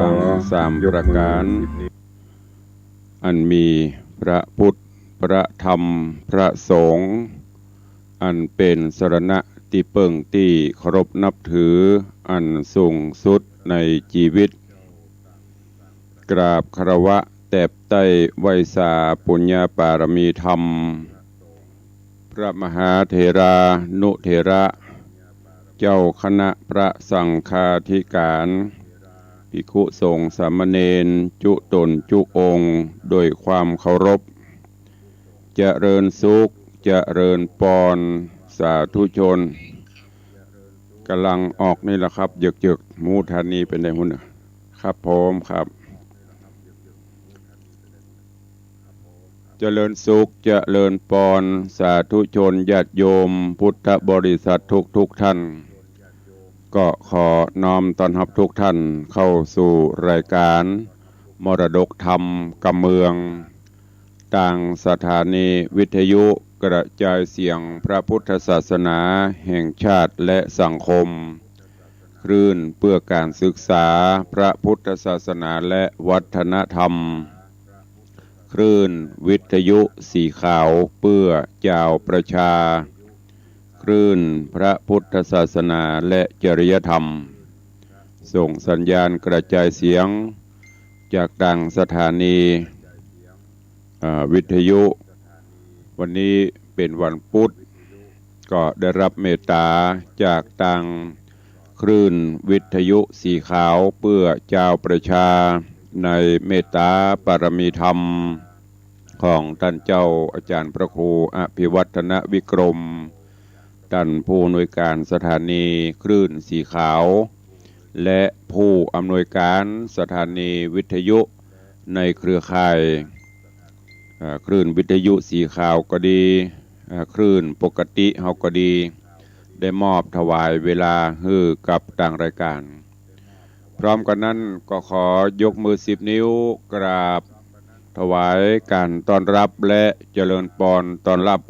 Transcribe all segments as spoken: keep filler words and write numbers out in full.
ตังสามประก๋าน อันมีพระพุทธ พระธรรม พระสงฆ์ อันเป๋นสรณะตี้เปิ้งตี้เคารพนับถือ อันสูงสุดในจีวิต กราบคารวะแตบใต้ไหว้สาปุญญาปารมีธรรม พระมหาเถรานุเถระ เจ้าคณะพระสังฆาธิการ ภิกขุสงฆ์สามเณร จุ๊ต๋นจุ๊องค์ โดยความเคารพ เจริญสุข เจริญปอน สาธุชน ก่ำลังออกนี่แหละครับ เยือกๆ หมู่ธานีเป๋นไดฮู้ ครับผม ครับ เจริญสุข เจริญปอน สาธุชน ญาติโยม พุทธบริษัททุกๆ ท่าน ก็ขอน้อมต้อนรับทุกท่านเข้าสู่รายการมรดกธรรมกำเมือง ตางสถานีวิทยุกระจายเสียงพระพุทธศาสนาแห่งชาติและสังคม คลื่นเพื่อการศึกษาพระพุทธศาสนาและวัฒนธรรม คลื่นวิทยุสีขาวเพื่อจาวประชา คลื่นพระพุทธศาสนาและจริยธรรม ส่งสัญญาณกระจายเสียงจากตางสถานี อ่า วิทยุ วันนี้เป๋นวันปุ๊ด ก็ได้รับเมตต๋าจากตางคลื่นวิทยุสีขาวเพื่อจาวประชา ในเมตต๋าปารมีธรรมของต้านเจ้าอาจ๋ารย์พระครูอภิวัฒนวิกรม ต้านผู้อำนวยการสถานีคลื่นสีขาว และผู้อำนวยการสถานีวิทยุในเครือข่าย เอ่อ คลื่นวิทยุสีขาวก็ดี เอ่อ คลื่นปกติเฮาก็ดี ได้มอบถวายเวลาหื้อกับตางรายการ พร้อมกั๋นนั้นก็ขอยกมือสิบนิ้วกราบถวายการต้อนรับและเจริญปอนต้อนรับ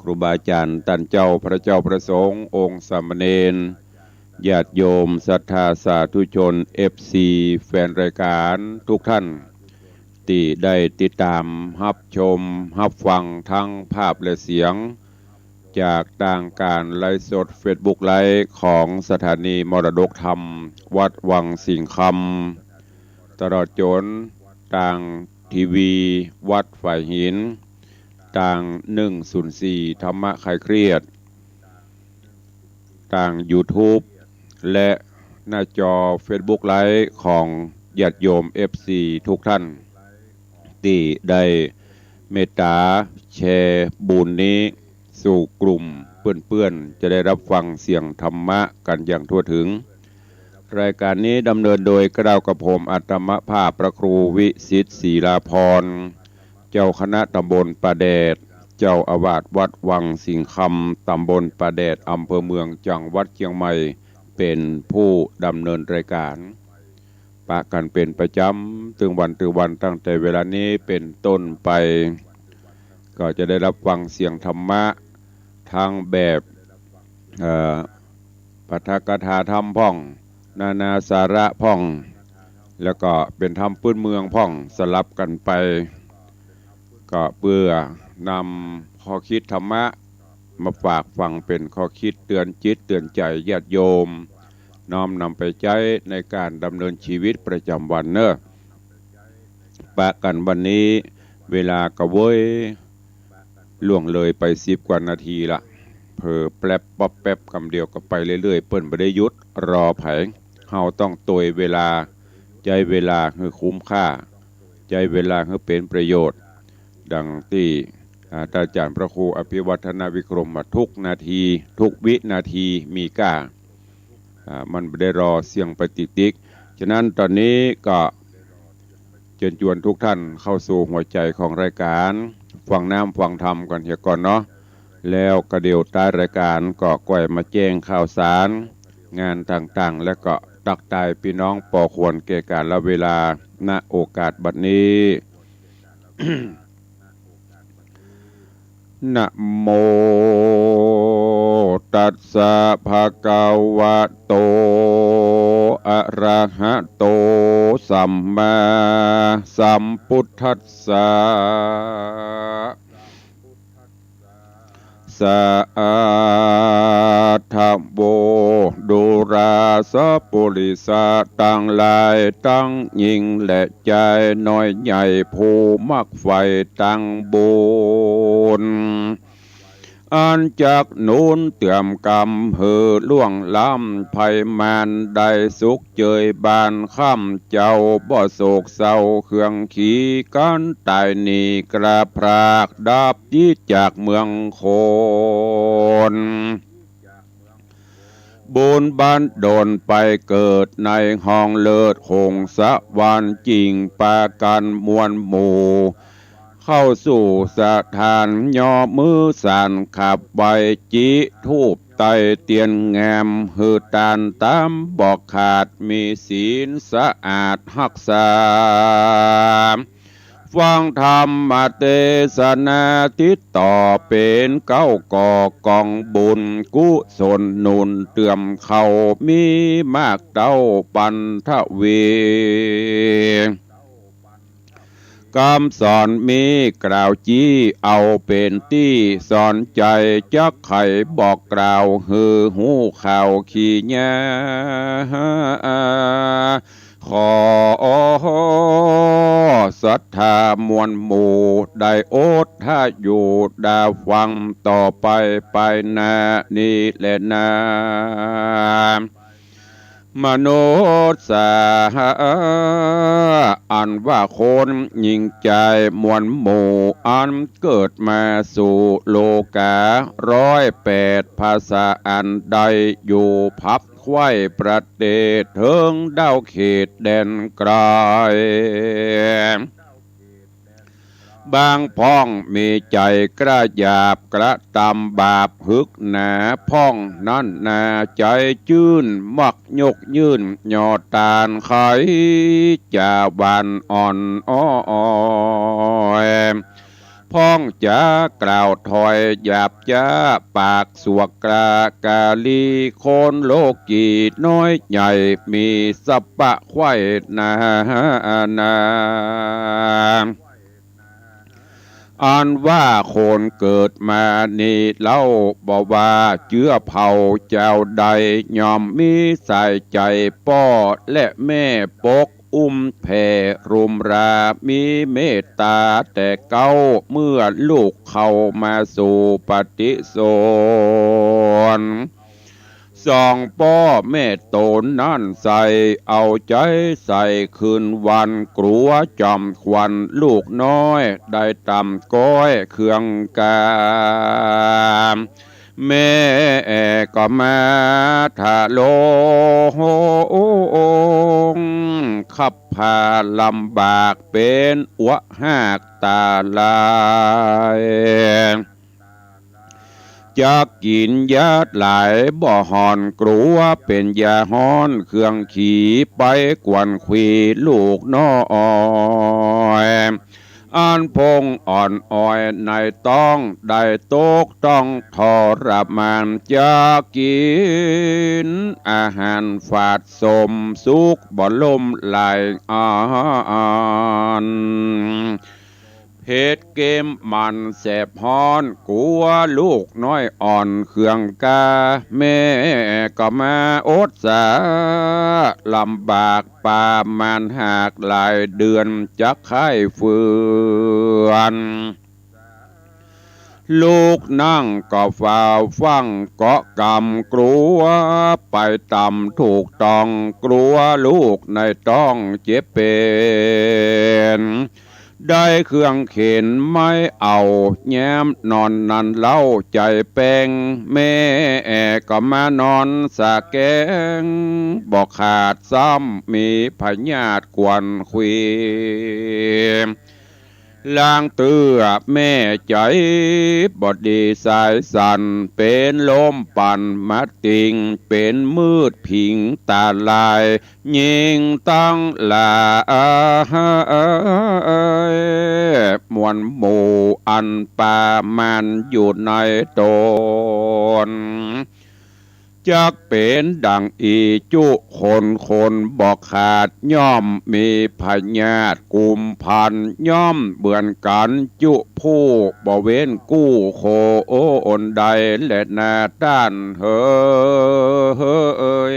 ครูบาอาจ๋ารย์ต้านเจ้าพระเจ้าพระสงฆ์องค์สามเณร ญาติโยมศรัทธาสาธุชน เอฟซี แฟนรายการทุกท่าน ตี้ได้ติดต๋ามฮับชมฮับฟังทั้งภาพและเสียง จากตางการไลฟ์สดเฟซบุ๊กไลฟ์ของสถานีมรดกธรรมวัดวังสิงห์คำ ตลอดจ๋นตางทีวีวัดฝายหิน ตาง หนึ่งศูนย์สี่ ธรรมะคลายเครียด ตางยูทูบ และหน้าจอเฟซบุ๊กไลฟ์ของญาติโยม เอฟซี ทุกท่าน ตี้ได้เมตต๋าแชร์บุญนี้สู่กลุ่มเปื้อนๆ จะได้รับฟังเสียงธรรมะกันอย่างทั่วถึง รายการนี้ดำเนินโดยเกล้ากระผมอาตมาภาพพระครูวิสิทธิ์ ศรีลาภรณ์ เจ้าคณะตำบลป่าแดด เจ้าอาวาสวัดวังสิงห์คำ ตำบลป่าแดด อำเภอเมือง จังหวัดเชียงใหม่ เป๋นผู้ดำเนินรายการ ปะกั๋นเป๋นประจ๋ำ ตึงวันตึงวัน ตั้งแต่เวลานี้เป๋นต้นไป ก็จะได้รับฟังเสียงธรรมะ ทั้งแบบ เอ่อ ปาฐกถาธรรมพ่อง นานาสาระพ่อง แล้วก็เป๋นธรรมปื้นเมืองพ่อง สลับกั๋นไป ก็เปื้อนำข้อคิดธรรมะมาฝากฟังเป๋นข้อคิดเตื๋อนจิตเตื๋อนใจ๋ญาติโยม น้อมนำไปใจ๊ในก๋านดำเนินชีวิตประจ๋ำวันเนาะ ปะกั๋นวันนี้เวลาก็เว้ยล่วงเลยไปสิบกว่านาทีละ เผลอแป๊บป๊อบแป๊บกำเดียวก็ไปเรื่อยๆ เปิ้นบ่ได้หยุดรอใผ เฮาต้องตวยเวลา ใจ๊เวลาหื้อคุ้มค่า ใจ๊เวลาหื้อเป๋นประโยชน์ ดังตี้ อ่า ต้านอาจ๋ารย์พระครูอภิวัฒนวิกรมว่า ทุกนาที ทุกวินาทีมีค่า อ่า มันบ่ได้รอเสี้ยงไปติ๊กๆ ฉะนั้นต๋อนนี้ก็เจิญจวนทุกท่านเข้าสู่หัวใจ๋ของรายการ ฟังน้ำฟังธรรมกั๋นเหียก่อนเนาะ แล้วก็เดี๋ยวต้านรายการก็ก้อยมาแจ้งข่าวสารงานต่างๆ แล้วก็ตั๊กตายปี้น้องปอควรแก่กาลเวลา ณ โอกาสบัดนี้ นะโมตัสสะ ภะคะวะโต อะระหะโต สัมมาสัมพุทธัสสะ สาธะโว ดูราสะปุริสะตังหลายตังญิงและจายน้อยใหญ่ผู้มักใฝ่ตังบุญ อันจักหนุนเตื้อมกำหื้อล่วงล้ำภัยมารได้สุขเจยบ้านค่ำ เจ้าบ่โศกเศร้าเคืองขีกั๋นต๋ายหนีกล้าพรากดับจิตจากเมืองคน บุญบันดลไปเกิดในห้องเลิศหงสวรรค์ จิ่งปากั๋นมวลหมู่ เข้าสู่สถาน ย่อมือสานขับไหว้ จิธูปไต้เตียนแงม หื้อตานต๋ามบ่ขาด มีศีลสะอาดฮักษา ฟังธรรมเตสนาติดต่อ เป๋นเก๊าก่อกองบุญกุศลหนุนเตื้อมเข้า มีมากเต้าปันทวี กำสอนมีกล่าวจี้ เอาเป๋นตี้สอนใจ๋ จักไขบอกกล่าวหื้อฮู้ข่าวขี้ยา ขอศรัทธามวลหมู่ ได้อดถ้าอยู่ดาฟังต่อไป ไปหน้านี้แลนา มนุษย์สา อันว่าคนญิงจายมวลหมู่ อันเกิดมาสู่โลก๋า ร้อยแปดภาษาอันใด อยู่พับไขว้ประเทศ เถิงดาวเขตแดนไกล บางพ่องมีใจ๋กล้าหยาบ กระตำบาปหึกหนา พ่องนั้นนาใจ๋จื้น มักยกยื่นยอตาน ใค่จ๋าหวานอ่อนอ้อย พ่องจ๋ากล่าวถ้อยหยาบจ๊า ปากสวกกล้ากาลี คนโลกีน้อยใหญ่ มีสัพพะไขว้นานา อันว่าคนเกิดมานี้เล่า บ่ว่าเจื้อเผ่าจาวใด ย่อมมีสายใจ๋ป้อและแม่ปก อุ้มแผ่รุมรา มีเมตต๋าแต่เก๊า เมื่อลูกเข้ามาสู่ปฏิสนธิ สองป้อแม่ต๋นนั้นใส่ เอาใจ๋ใส่คืนวัน กลัวจอมขวัญลูกน้อย ได้ต่ำก้อยเครื่องกา แม่ก็มาทะลง ขับพาลำบากเป๋นอัวหากต๋าลาย จักกิ๋นยาหลายบ่ห่อน กลัวเป๋นยาฮ้อนเครื่องขี ไปกวนขวีลูกน้อย อันพงอ่อนอ่อยในต๊อง ได้ตกต้องทรมาน จักกิ๋นอาหารฝาดสม สุขบ่ล่มหลายอัน เผ็ดเกมมันแสบฮ้อน กลัวลูกน้อยอ่อนเครื่องกา แม่ก็มาอดสาลำบาก ประมาณหากหลายเดือน จักไข้เฟื่อน ลุกนั่งก็ฝ่าฟั่งเกาะกำ กลัวไปตำถูกต้อง กลัวลูกในต๊องเจ็บเป๋น ได้เครื่องเข็นไม้เอา แย้มนอนนั้นเล่าใจ๋แป้ง แม่ก็มานอนสะแก้ง บ่ขาดซ้ำมีพยาธิกวนขวี ลางเตื้อแม่ใจ๋บ่ดีสายสั่น เป๋นลมปั่นมาติ่ง เป๋นมืดผิงต๋าลาย ญิงตังหลาย มวลหมู่อันประมาณอยู่ในต๋น จักเป๋นดั่งอีจุคน คนบ่ขาด ย่อมมีพยาธิกุมพัน ย่อมเหมือนกั๋นจุผู้บ่เว้นกู้คนใดแลนาต้านเหย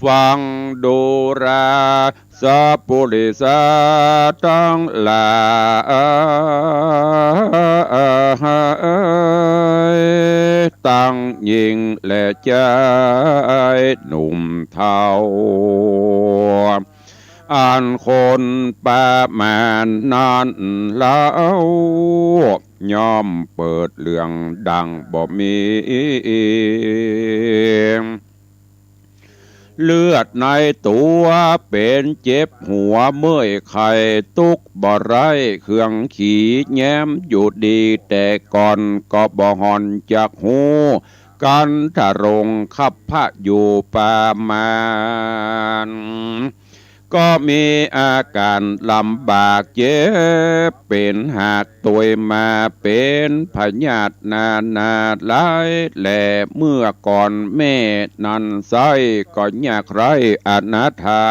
ฟังดูรา สัปปุริสะตังหลาย ตังญิงและจายหนุ่มเฒ่า อันคนประมาณนั้นเล่า ย่อมเปิดเรื่องดังบ่มี เลือดในตั๋วเป๋นเจ็บหัวเมื่อยไข้ ตุ๊กบ่ได้เครื่องขี แย้มอยู่ดีแต่ก่อน ก็บ่ห่อนจักฮู้ กันทะลงขับพะอยู่ประมาณ ก็มีอาก๋านลำบากเจ็บเป๋นหากตวยมา เป๋นพยาธินานาหลายแล เมื่อก่อนแม่นั้นไส้ก็ยากไร้อนาถา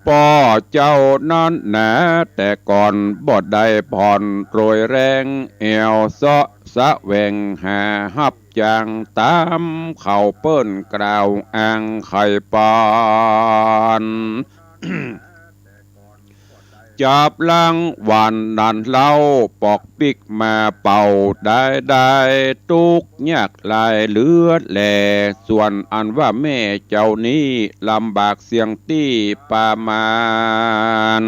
ป้อเจ้านั้นหนาแต่ก่อนบ่ได้ผ่อนโตยแรง แอ่วเซาะแสวงหาฮับจ้างต๋ามเขาเปิ้นกล่าวอ้างไขปัน จับลางวันนั้นเล่า ปอกปิ๊กมาเป่าได้ได้ ตุ๊กยากหลายเหลือแล ส่วนอันว่าแม่เจ้านี้ลำบากเสี้ยงตี้ประมาณ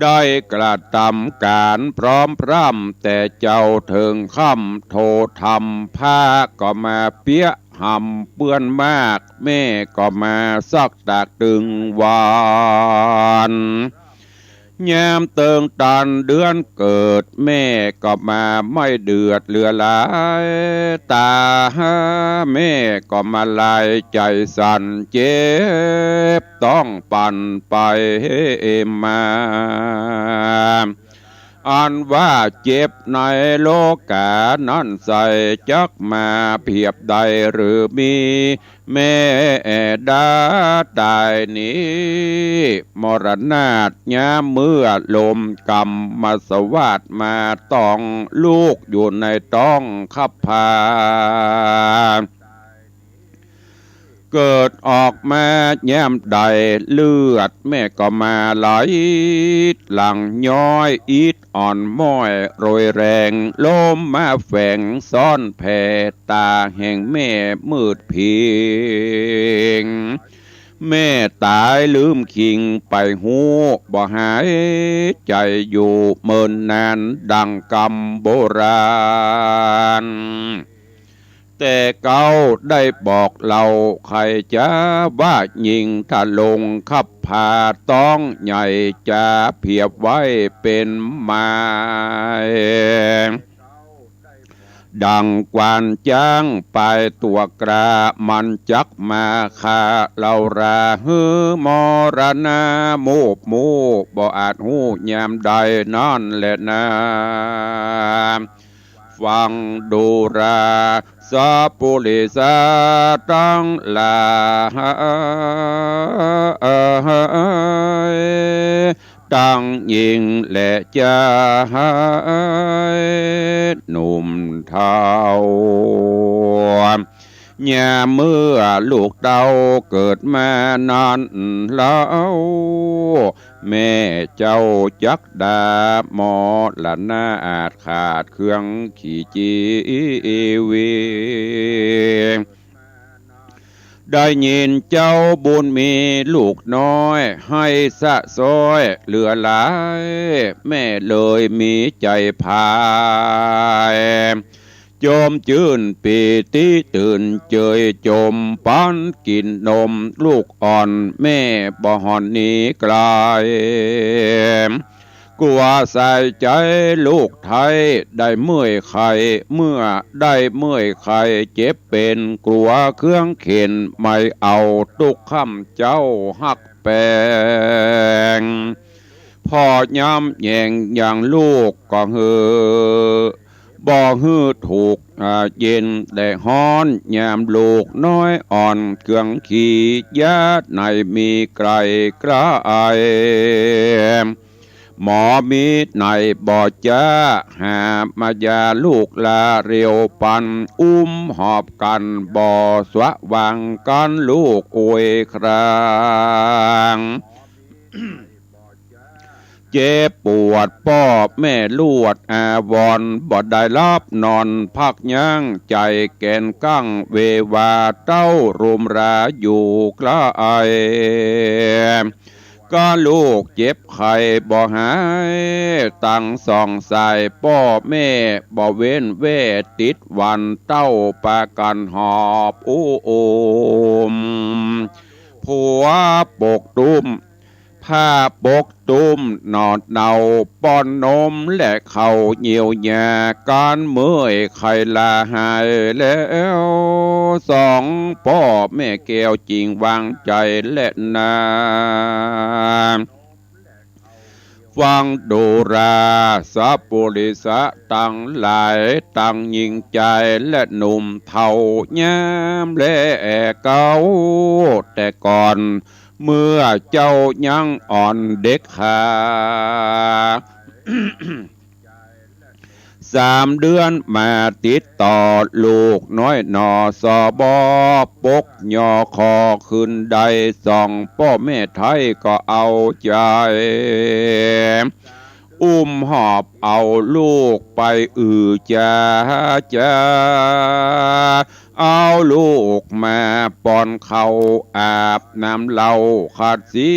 ได้กระตำก๋านพร้อมพร่ำแต่เจ๊าเถิงค่ำ โทธรรมพระก็มาเปี๊ยะหำเปื้อนมาก แม่ก็มาซักตากตึงวัน ยามเติงตันเดือนเกิด แม่ก็มาไม่เดือดเหลือหลาย ต๋าแม่ก็มาลายใจ๋สั่น เจ็บต๊องปั่นไปมา อันว่าเจ็บในโลกานั้นใส่ จักมาเปียบได้หรือมี แม่ดาต๋ายนี้ มรณาตยามเมื่อลมกำมสวาทมาต้อง ลูกอยู่ในต๊องคับพา เกิดออกมายามใด เลือดแม่ก็มาไหลหลั่งย้อย อิดอ่อนม้อยโรยแรง ลมมาแฝงซ้อนแผ่ ต๋าแห่งแม่มืดผิง แม่ต๋ายลืมคิงไปฮู้ บ่หายใจ๋อยู่เมินนานดังกำโบราณ แต่เก๊าได้บอกเล่าใค่จ๋าว่ายิ่ง ถ้าลงคับผาต้องใหญ่ จ๋าเผียบไว้เป๋นหมาย ดังกวานจ๊างปายตั๋วกล้า มันจักมาฆ่าเฮารา หื้อมรณะมูบมู่ บ่อาจฮู้ยามใดนั้นแลนา ฟังดูรา สัปปุริสะตังหลาย ตังญิงและจาย หนุ่มเฒ่า ยามเมื่อลูกเต้าเกิดมานั้นเล่า แม่เจ้าจักดามรณะอาจขาดเครื่องขี่จีวี ได้ยินเจ้าบุญมีลูกน้อย ไห้สะซ้อยเหลือหลาย แม่เลยมีใจ๋ผาย จมจื้นปีติตื่นเจยจม ปั๋นกิ๋นนมลูกอ่อน แม่บ่ห่อนหนีไก๋ กั๋วสายใจ๋ลูกไท้ได้เมื่อยไข้ เมื่อได้เมื่อยไข้เจ็บเป๋น กั๋วเครื่องเข็ญไม่เอา ตุ๊กค่ำเจ๊าฮักแป๋ง พ่อย่ำแยงยังลูกก็หื้อ บ่หื้อถูก อ่า เย็นแดดฮ้อน ยามลูกน้อยอ่อน เครื่องขี่ยาไหนมีไก๋ไก๋ หมอมีไหนบ่จ๊า หามายาลูกลาเร็วปัน อุ้มหอบกั๋นบ่สะหว่าง กั๋นลูกโอยคราง เจ็บปวดป้อแม่ลวดอาวรณ์ บ่ได้หลับนอนพักยั้ง ใจ๋แก๋นกั้งเววา เต้ารุมราอยู่ไก๋ กั๋นลูกเจ็บไข้บ่หาย ตังสองสายป้อแม่บ่เว้นแว่ ติดวันเต้าปากั๋นหอบอุ้ม ผัวปกตุ้ม ผ้าปกตุ้มหนอดเหนา ป้อนนมและข้าวเยียวยา กั๋นเมื่อยไข้ลาหายแล้ว สองป้อแม่แก้วจิ่งวางใจ๋แลนา ฟังดูรา สัปปุริสะตังหลาย ตังญิงจายและหนุ่มเฒ่า ยามแลเก๊า แต่ก่อนเมื่อเจ้ายังอ่อนเด็กขา สามเดือนมาติดต่อ ลูกน้อยหน่อสอบอ ปกยอคอขึ้นได้ สองป้อแม่ไท้ก็เอาใจ๋ อุ้มหอบเอาลูกไปอือจ๋าจ๋า เอาลูกมาป้อนข้าวอาบน้ำเหล้าขัดสี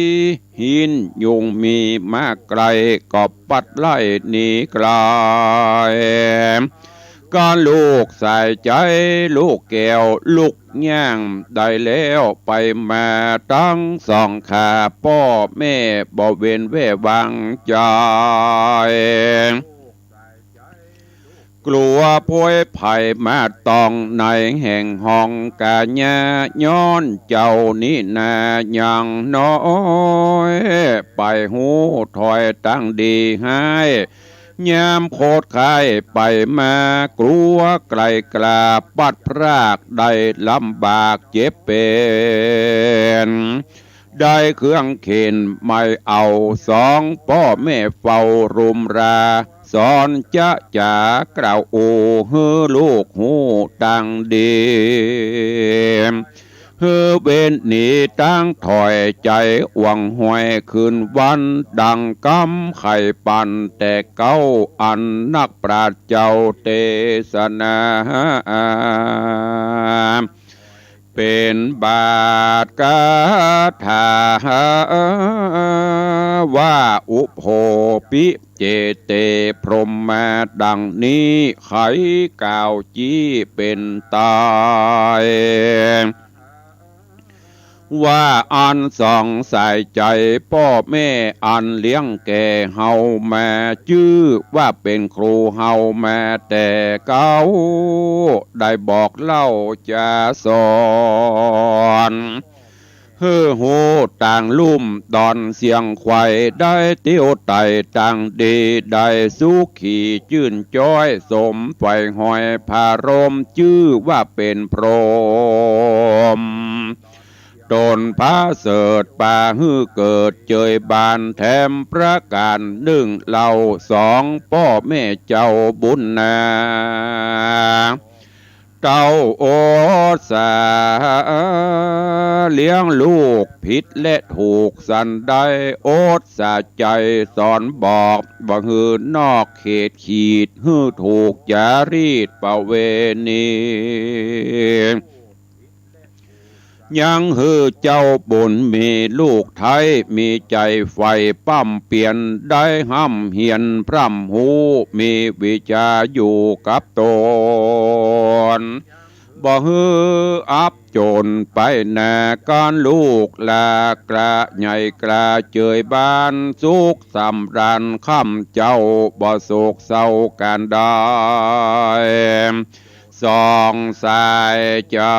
หินยุงมีมากไก๋ ก็ปัดไล่หนีไก๋ กั๋นลูกสายใจ๋ลูกแก้วลุกย่างได้แล้วไปมา ตังสองขาป้อแม่บ่เว้นแว่วางใจ๋ กั๋วโพยภัยมาต้องในแห่งห้องก๋าญา ย้อนเจ้านี้นายังน้อย ไปฮู้ถ้อยตังดีฮ้าย ยามโคตรไข้ไปมา กั๋วไก๋กล้าปัดพราก ได้ลำบากเจ็บเป๋น ได้เครื่องเข็ญไม่เอา สองป้อแม่เฝ้ารุมรา สอนจ๊ะจ๋ากล่าวโอ หื้อลูกฮู้ตังดี หื้อเว้นหนีตังถ้อย ใจ๋อ่วงหวยคืนวัน ดังกำไข่ปันแต่เก๊า อันนักปราชญ์เจ้าเตสนา เป๋นบาทคาถา ว่า อุโภปิเจเตพรหมา ดังนี้ ใค่กล่าวจี้เป๋นตาย ว่าอันสองสายใจ๋ ป้อแม่อันเลี้ยงแก่เฮามา จื้อว่าเป๋นครูเฮามาแต่เก๊า ได้บอกเล่าจ๋าสอน หื้อฮู้ตางลุ่มตอนเสี้ยงไขว่ ได้เตียวไต่ตางดี ได้สุขีจื้นจ๊อย สมใฝ่หอยผารม จื้อว่าเป๋นพรหม ต๋นผะเสริฐปาหื้อเกิดเจยบาน แถมประก๋านนึ่งเล่า สองป้อแม่เจ้าบุญนา เต้าอดสาเลี้ยงลูกผิดและถูกสันใด อดสาใจ๋สอนบอก บ่หื้อนอกเขตขีด หื้อถูกจารีตประเวณี ยังหื้อเจ้าบุญมีลูกไท้ มีใจ๋ใฝ่ปร่ำเปียร ได้ฮ่ำเฮียนพร่ำฮู้ มีวิชาอยู่กับต๋น บ่หื้ออับจ๋นไปนา ก้านลูกหลากล้าใหญ่กล้าเจยบาน สุขสำราญค่ำเจ้า บ่โศกเศร้าก๋านใด สองสายใจ๋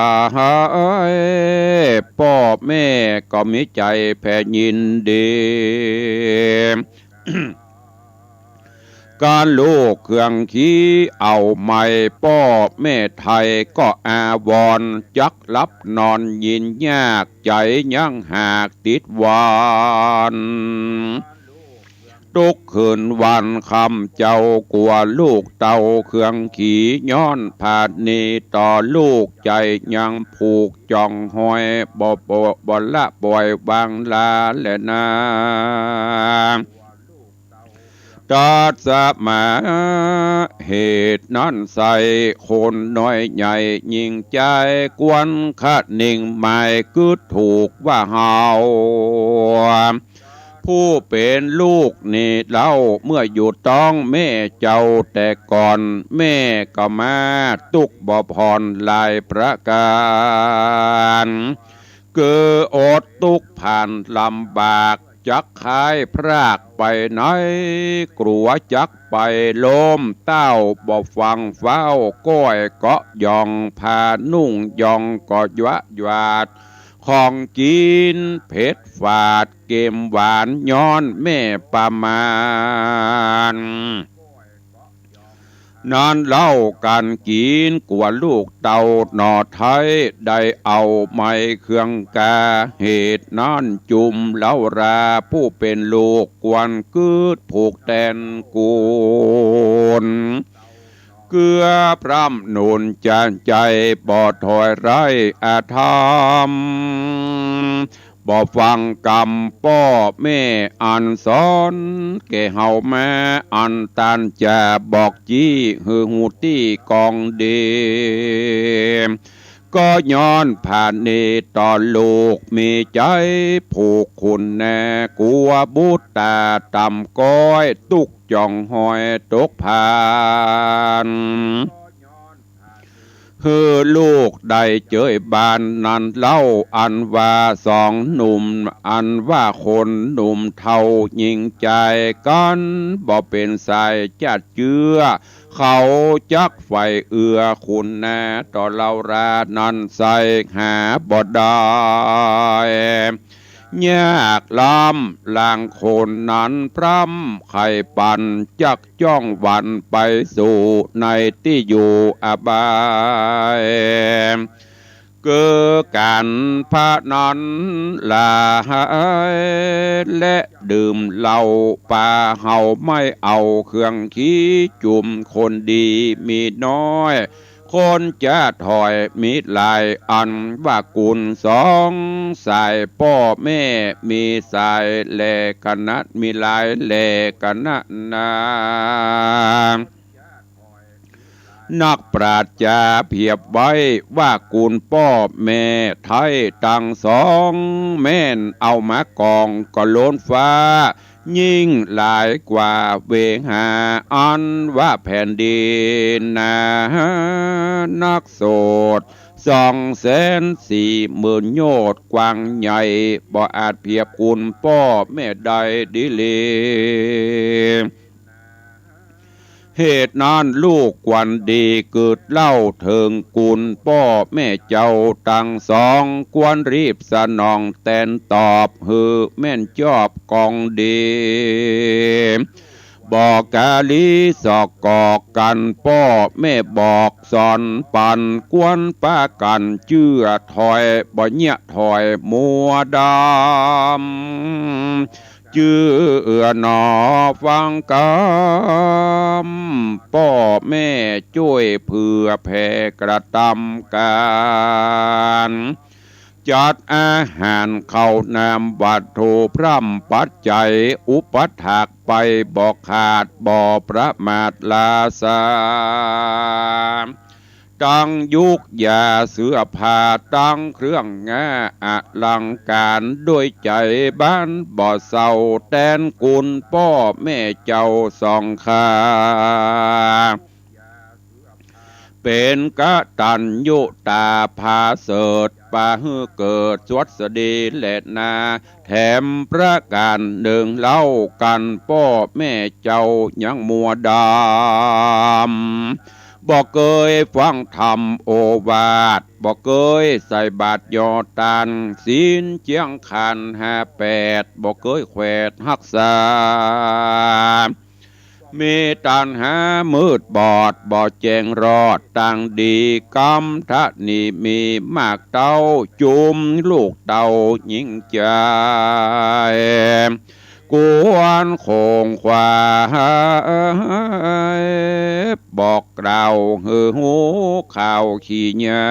ป้อแม่ก็มีใจ๋แผ่นยินดี ก้านลูกเครื่องขีเอาใหม่ ป้อแม่ไทยก็อาวรณ์ จักหลับนอนยินยาก ใจ๋ยังหากติดหวั่น ตุ๊กคืนวันค่ำเจ้ากลัวลูกเต้าเครื่องขี ย้อนผาดหนี้ต่อลูก ใจ๋ยังผูกจ่องห้อย บ่ บ่ บ่ละปล่อยวางลาแลนา ตัดสมา เหตุนั้นไส้คนน้อยใหญ่ยิ่งใจ๋ ควรคะนิงหมายกึ๊ดถูกว่าเฮา ผู้เป๋นลูกนี่เล่า เมื่ออยู่ต๊องแม่เจ้าแต่ก่อน แม่ก็มาตุ๊กข์บ่ผ่อนหลายประก๋าน คืออดตุ๊กข์ผ่านลำบาก จักคายพรากไปไหน กลัวจักไปล้ม เต้าบ่ฟังเฝ้า ก้อยก็หย่อง ผ้านุ่งหย่องก็หยวะหยวาด ของกิ๋นเผ็ดฝาดเกมหวาน ย้อนแม่ประมาณ นั้นเล่าก๋านกิ๋น กลัวลูกเต้าหน่อไท้ ได้เอาไม้เครื่องกา เหตุนั้นจุมเล้ารา ผู้เป๋นลูกควรกึ๊ดผูกแตนกูล เกื้อพร่ำหนุนจานใจ๋ บ่ถอยไร้อธรรม บ่ฟังกำป้อแม่อันสอน แก่เฮามาอันต้านจะบอกจี้ หื้อฮู้ตี้กองดี ก็ย้อนผาดหนี้ต่อลูกมีใจ๋ผูกคุณนา กลัวบุตรต๋าต่ำก๊อย ตุ๊กข์จ่องห้อยตกผ่าน หื้อลูกได้เจยบานนั้นเล่า อันว่าสองหนุ่ม อันว่าคนหนุ่มเฒ่ายิ่งใจ๋กั๋น บ่เป๋นสายจัดเจื้อ เขาจักใฝ่เอื้อคุณนา ต่อเล้ารานั้นไส้หาบ่ได้ ยากล้ำลางคนนั้นพร่ำใค่ปั่น จักจ้องหวั่นไปสู่ในตี้อยู่อบาย คือก๋านพนันหลาย และดื่มเหล้าปา เฮาไม่เอาเครื่องขีจุม คนดีมีน้อย คนจะถอยมีหลายอัน ว่ากุลสองสายป้อแม่ มีสายแลขนาด มีหลายแลขนาดนา นักปราชญ์จะเปรียบไว้ ว่ากุลป้อแม่ไท้ตังสอง แม่นเอามากองก็ล้นฟ้า ยิ่งหลายกว่าเวหา อันว่าแผ่นดินนา นักโสดสองแสนสี่หมื่นโยชน์ กว้างใหญ่ บ่อาจเปรียบกุลป้อแม่ได้ดีหลี เหตุนั้นลูกควรดีกึ๊ดเล่าเถิงกุลป้อแม่เจ้าตังสอง ควรรีบสนองแตนตอบ หื้อแม่นจอบกองดี บ่กาลีสอกกอกกั๋น ป้อแม่บอกสอนปัน ควรปากั๋นเจื้อถอย บ่เยียะถอยมัวดำ เจื้อหนอฟังกำ ป้อแม่จ้วยเผื่อแผ่กระตำก๋าน จัดอาหารข้าวน้ำวัตถุพร่ำปัจจัย อุปถากไปบ่ขาด บ่ประมาทลาสา ตังยุกยาเสื้อผ้า ตังเครื่องงาอลังก๋าน ด้วยใจ๋บานบ่เศร้า แตนกุลป้อแม่เจ้าสองข้า เป๋นกตัญญูต๋าผาเสริฐ ปาหื้อเกิดสวัสดีแลนา แถมประก๋านนึ่งเล่ากั๋น ป้อแม่เจ้ายังมัวดำ บ่เกยฟังธรรมโอวาท บ่เกยใส่บาตรยอดตาน ศีลเจียงขันธ์ห้าแปด บ่เกยแขวดฮักษา มีตัณหามืดบอด บ่แจ้งรอดตางดี กำทะนีมีมากเต้า จุมลูกเต้ายิ่งใจ๋ ควรโขงขวาย บอกกล่าวหื้อฮู้ข่าวขี้ยา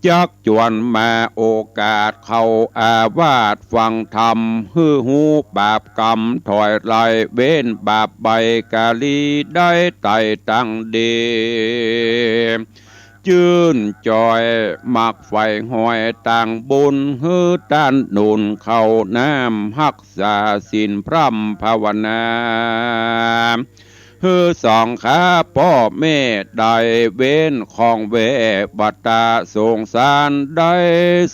จักจวนมาโอกาสเข้าอาวาสฟังธรรม หื้อฮู้บาปกรรมถอยไล่ เว้นบาปใบ้กาลีได้ไต่ตังดี จื้นจอยมักใฝ่หอยตางบุญ หื้อต้านหนุนข้าวน้ำ ฮักษาศีลพร่ำภาวนา หื้อสองข้าป้อแม่ได้เว้นข้องแว บ่ตาสงสารได้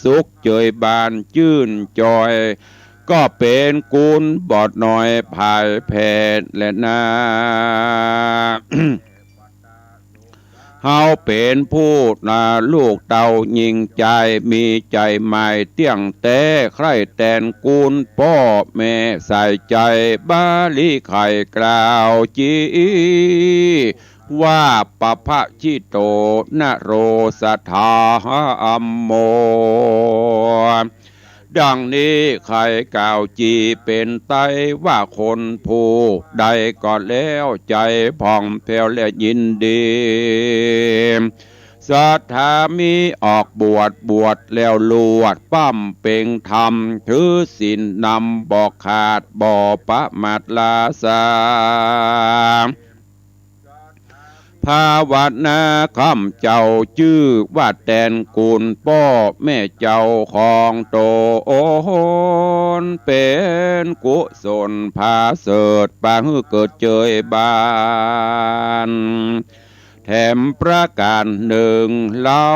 สุขเจยบานจื้นจอย ก็เป๋นกุลบ่น้อยผายแผ่แลนา เฮาเป๋นผู้นาลูกเต้ายิ่งใจ๋ มีใจ๋หมายเตี้ยงแต๊ ใคร่แตนกุลป้อแม่ใส่ใจ๋ บาลีไขกล่าวจี ว่าปะพะชิโต นโรสถาอัมโม ดังนี้ไขกล่าวจีเป๋นไต้ว่าคนผู้ใดก็แล้วใจ๋ผ่องแผ้วและยินดี ศรัทธามีออกบวช บวชแล้วลวด ป้ำเป่งธรรม ถือศีลนำบ่ขาด บ่ประมาทลาสา ภาวนาคำเจ้าจื้อว่าแตนกุลป้อแม่เจ้าของต๋น เป๋นกุศลผาเสริฐ ปาหื้อเกิดเจยบาน แถมประก๋านนึ่งเล่า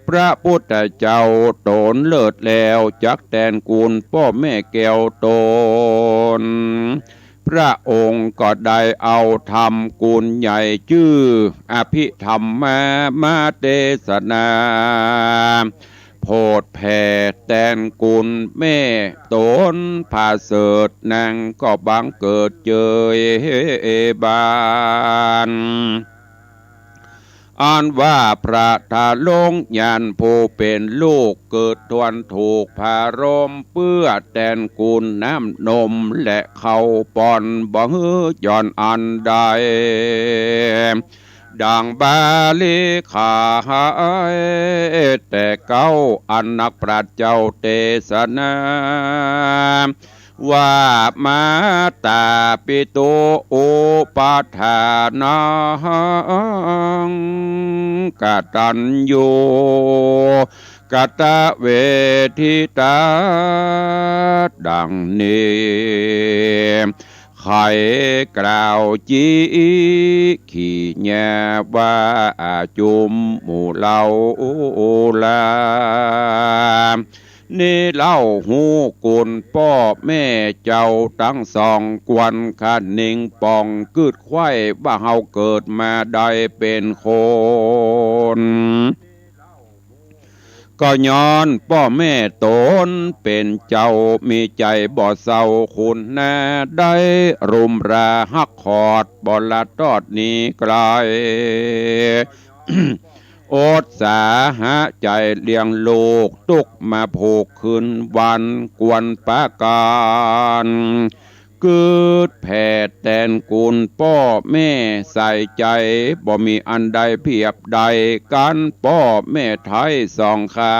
พระพุทธเจ้าต๋นเลิศแล้ว จักแตนกุลป้อแม่แก้วต๋น พระองค์ก็ได้เอาธรรมกุลใหญ่จื้ออภิธรรมามาเตสนา โผดแผ่แตนกุลแม่ต๋นผาเสริฐ นางก็บังเกิดเจยบาน อันว่าพระทาลงยานผู้เป๋นลูก เกิดทวนถูกผารม เปื้อแตนกูลน้ำนม และข้าวป้อน บ่หื้อหย่อนอันใด ดังบาลีขายแต่เก๊า อันนักปราชญ์เจ้าเตสนา ว่า มาตาปิตุอุปาทานัง กตัญญูกตเวทิตา ดังนี้ ใค่กล่าวจี้ขี้แย้ว่าจุมหมู่เฮาลา นี่เล่าฮู้กุณป้อแม่เจ้าตังสอง ควรคะนิงปองกึ๊ดใค่ว่าเฮาเกิดมาได้เป๋นคน ก็ย้อนป้อแม่ต๋นเป๋นเจ้ามีใจ๋บ่เศร้า คุณนาได้รุมราฮักขอด บ่ละตอดหนีไก๋ อดสาหะใจ๋เลี้ยงลูก ตุ๊กมาผูกคืนวัน กวนปาก๋าน กึ๊ดแผ่แตนกูลป้อแม่ใส่ใจ๋ บ่มีอันใดเปียบได้กั๋น ป้อแม่ไท้สองข้า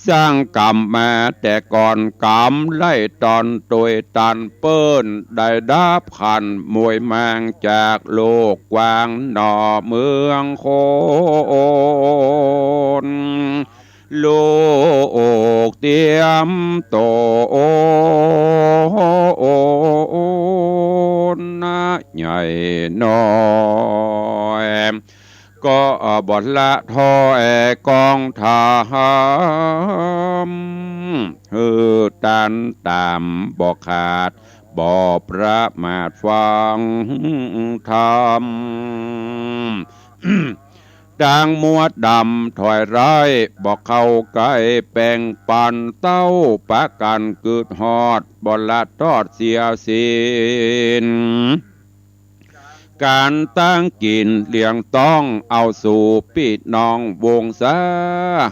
สร้างก๋รรมมาแต่ก่อน ก๋รรมไล่ตอนตวยตัน เปิ้นได้ดับขันมวยมางจากโลกกว้างหนอเมืองคน ลูกเตรียมต๋นนะใหญ่น้อย ก็บ่ละถ้อยกองธรรม หื้อตันต๋ามบ่ขาด บ่ประมาทฟังธรรม ตางมัวดำถอยร้าย บ่เข้าใก้แป่งปัน เต้าปากั๋นกึ๊ดฮอด บ่ละตอดเสียสิ้น ก๋านตั้งกิ๋นเลี้ยงต้อง เอาสู่ปี้น้องวงศา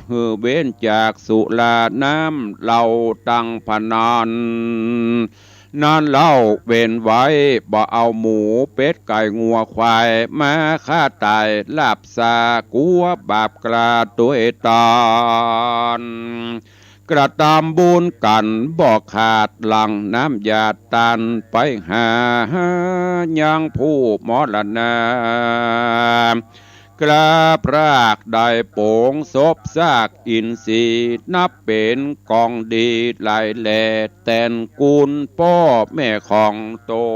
หื้อเว้นจากสุราน้ำเหล้าตังพนัน นั้นเล่าเว้นไว้ บ่เอาหมูเป็ดไก่งัวควาย มาฆ่าต๋ายลาบซา กั๋วบาปกล้าตวยตาน กระตำบุญกั๋นบ่ขาด หลั่งน้ำหยาดตานไปหา ยังผู้มรณา กล้าพรากได้โป๋งศพซากอินทรีย์ นับเป๋นกองดีหลายแล แตนกูลป้อแม่ของต๋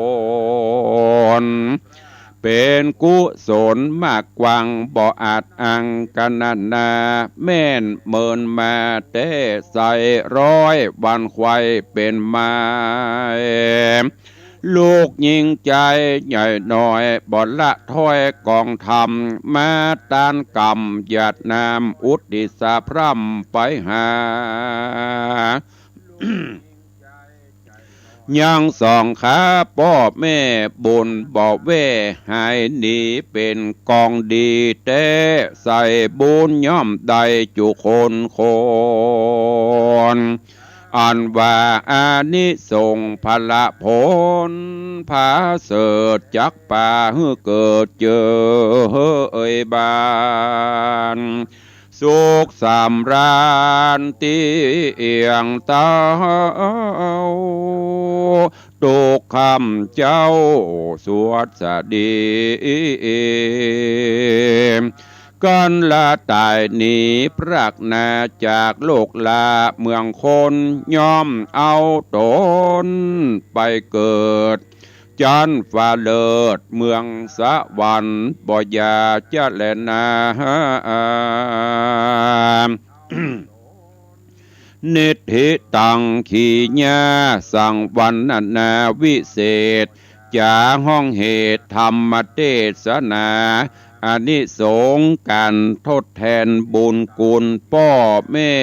น เป๋นกุศลมากกว้าง บ่อาจอั้งกะนะนา แม่นเมินมาแต่ใสร้อย วันไขว่เป๋นไม้ ลูกยิงใจ๋ใหญ่น้อย บ่ละถ้อยกองธรรม มาตานกำหยาดน้ำอุทิศสะพร่ำไปหา ยังสองข้าป้อแม่บุญบ่แว่หายหนี เป๋นกองดีแต๊ ใส่บุญย่อมได้จุคนคน อันว่าอานิสงส์ผละผลผาเสริฐ จักปาหื้อเกิดเจอเอยบาน สุขสำราญตี้เอี่ยงเต้า ตุ๊กค่ำเจ๊าสวัสดี กั๋นละต๋ายหนีพรากนา จากโลกลาเมืองคน ย่อมเอาต๋นไปเกิด จั๊นฟ้าเลิศเมืองสวรรค์ บ่อย่าจะแลนา นิทธิตัง ขีญา สังวรรณนาวิเศษ จ๋าฮ้องเหตุธรรมเตสนา อานิสงส์ก๋านทดแตนบุญคุณป้อแม่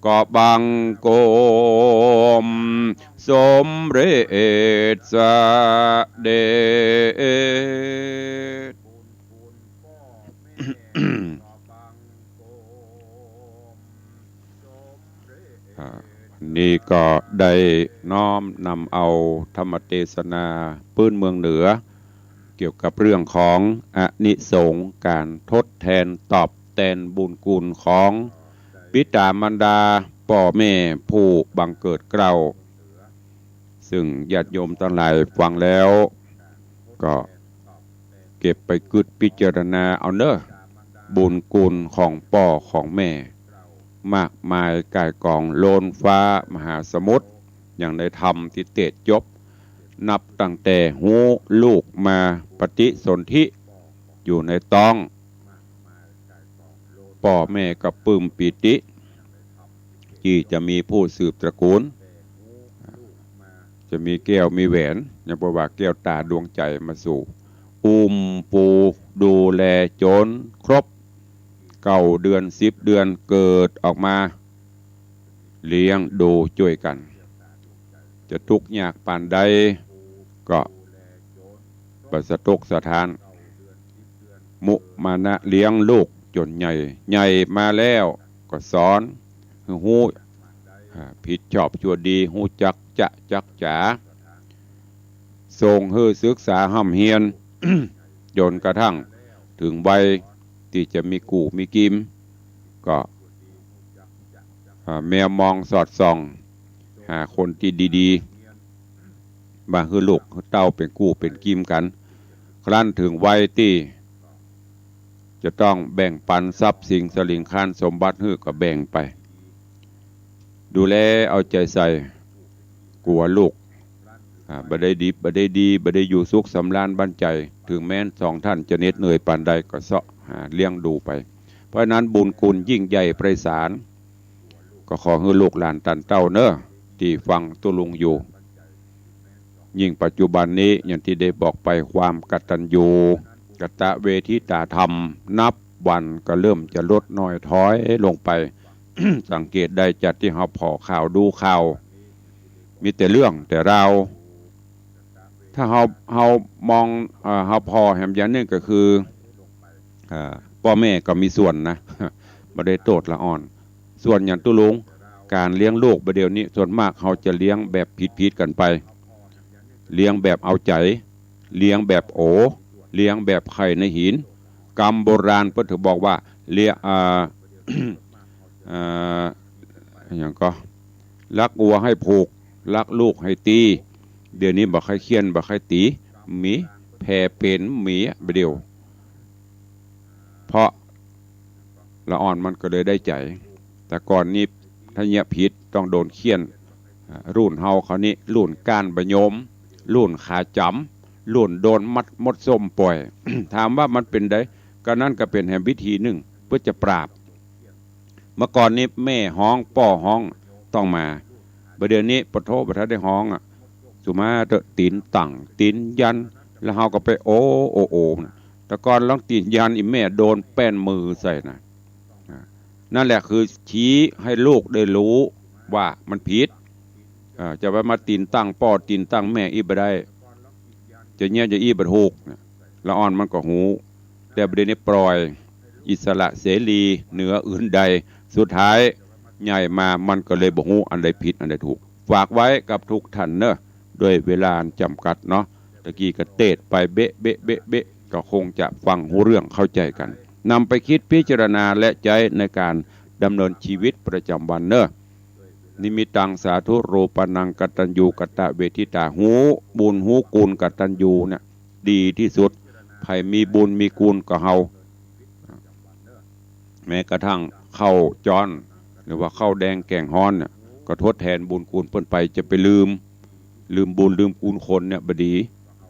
ก็บังคมสมเร็จเสด็จ นี่ก็ได้น้อมนำเอาธรรมเตสนาปื้นเมืองเหนือ เกี่ยวกับเรื่องของอานิสงส์ก๋านทดแทนตอบแตนบุญคุณของปิต๋ามารดาป้อแม่ผู้บังเกิดเกล้า ซึ่งญาติโยมตังหลายฟังแล้ว ก็เก็บไปกึ๊ดพิจารณาเอาเน่อ บุญคุณของป้อของแม่ มากมายก่ายกองล้นฟ้ามหาสมุทร อย่างในธรรมตี้เตสน์จบ นับตั้งแต่ฮู้ลูกมาปฏิสนธิอยู่ในต๊อง ป้อแม่ก็ปลื้มปีติ ตี้จะมีผู้สืบตระกูล จะมีแก้วมีแหวน ยังบ่ว่าแก้วต๋าดวงใจ๋มาสู่ อุ้มปูดูแลจ๋นครบ เก้าเดือนสิบเดือนเกิดออกมา เลี้ยงดูจ้วยกั๋น จะตุ๊กข์ยากปานใดก็บ่สะตกสะท้าน มุมานะเลี้ยงลูกจ๋นใหญ่ ใหญ่มาแล้วก็สอนหื้อฮู้ อ่า ผิดชอบชั่วดี ฮู้จักจะจักจ๋า ส่งหื้อศึกษาฮ่ำเฮียน จ๋นกระทั่งเถิงวัยตี้จะมีกู้มีกิ๋ม ก็ อ่า แมวมองสอดส่อง หาคนตี้ดีๆ มาหื้อลูกหื้อเต้าเป๋นกู้เป๋นกิ๋มกั๋น ครั้นเถิงวัยตี้จะต้องแบ่งปันทรัพย์สินสลิงคารสมบัติหื้อก็แบ่งไป ดูแลเอาใจ๋ใส่ กั๋วลูก อ่า บ่ได้ดิบ บ่ได้ดี บ่ได้อยู่สุขสำราญบั้นใจ๋ เถิงแม้นสองท่านจะเหน็ดเหนื่อยปานใดก็เซาะหาเลี้ยงดูไป เพราะฉะนั้นบุญคุณยิ่งใหญ่ไพศาล ก็ขอหื้อลูกหลานต้านเต้าเน่อ ตี้ฟังตุ๊ลุงอยู่ ยิ่งปัจจุบันนี้อย่างตี้ได้บอกไป ความกตัญญูกตเวทิตาธรรม นับวันก็เริ่มจะลดน้อยถอยลงไป สังเกตได้จากตี้เฮาผ่อข่าวดูข่าว มีแต่เรื่องแต่ราว ถ้าเฮา เฮามอง เอ่อ เฮาผ่อแหมอย่างนึ่งก็คือ เอ่อ ป้อแม่ก็มีส่วนนะ บ่ได้โต้ษละอ่อน ส่วนอย่างตุ๊ลุง ก๋านเลี้ยงลูกบ่าเดี่ยวนี้ ส่วนมากเฮาจะเลี้ยงแบบผิดๆ กั๋นไป เลี้ยงแบบเอาใจ๋ เลี้ยงแบบโอ๋ เลี้ยงแบบไข่ในหิน กำโบราณเปิ้นเถิงบอกว่า เลี้ยง อ่า อ่า อะหยังก็ ลักวัวให้ผูก ลักลูกให้ตี เดี๋ยวนี้บ่ใค่เฆี่ยน บ่ใค่ตี๋ มีแผลเป๋น มีบ่าเดี่ยว เพราะละอ่อนมันก็เลยได้ใจ๋ แต่ก่อนนี้ถ้าเยียะผิดต้องโดนเฆี่ยน อ่า รุ่นเฮาคราวนี้ รุ่นก้านบ่โยม รุ่นขาจ๋ำ รุ่นโดนมัดมดส้มป่อย ถามว่ามันเป๋นใด ก็นั้นก็เป๋นแหมวิธีนึ่งเปื้อจะปราบ เมื่อก่อนนี้แม่ฮ้อง ป้อฮ้อง ต้องมา บ่าเดี่ยวนี้ปะโถ บ่ทันได้ฮ้องอะ สุมาเต๊อะ ตี๋นตั้ง ตี๋นยัน แล้วเฮาก็ไปโอ โอ โอ แต่ก่อนลองตี๋นยัน อี่แม่โดนแป้นมือใส่นะ อ่า นั่นแหละคือชี้ให้ลูกได้ฮู้ว่ามันผิด อ่า จะไปมาตี๋นตั้งป้อตี๋นตั้งแม่อี้บ่ได้ จะเยียะจะอี้บ่ถูกนะ ละอ่อนมันก็ฮู้ แต่บ่าเดี่ยวนี้ปล่อยอิสระเสรีเหนืออื่นใด สุดท้ายใหญ่มามันก็เลยบ่ฮู้อันใดผิดอันใดถูก ฝากไว้กับทุกท่านเน่อ ด้วยเวลาอันจ๋ำกัดเนาะ ตะกี้ก็เตสน์ไปเบ๊ะเบ๊ะเบ๊ะเบ๊ะ ก็คงจะฟังฮู้เรื่องเข้าใจ๋กั๋น นำไปกึ๊ดพิจารณาและใจ๊ในก๋านดำเนินชีวิตประจ๋ำวันเน่อ นิมิตตังสาธุรูปานังกตัญญูกตเวทิตา ฮู้บุญฮู้คุณกตัญญูเนี่ยดีตี้สุด ใผมีบุญมีคุณก็เฮา แม้กระทั่งข้าวจ้อน หรือว่าข้าวแดงแกงฮ้อนเนี่ย ก็ทดแทนบุญคุณเปิ้นไป จะไปลืม ลืมบุญลืมคุณคนเนี่ยบ่ดี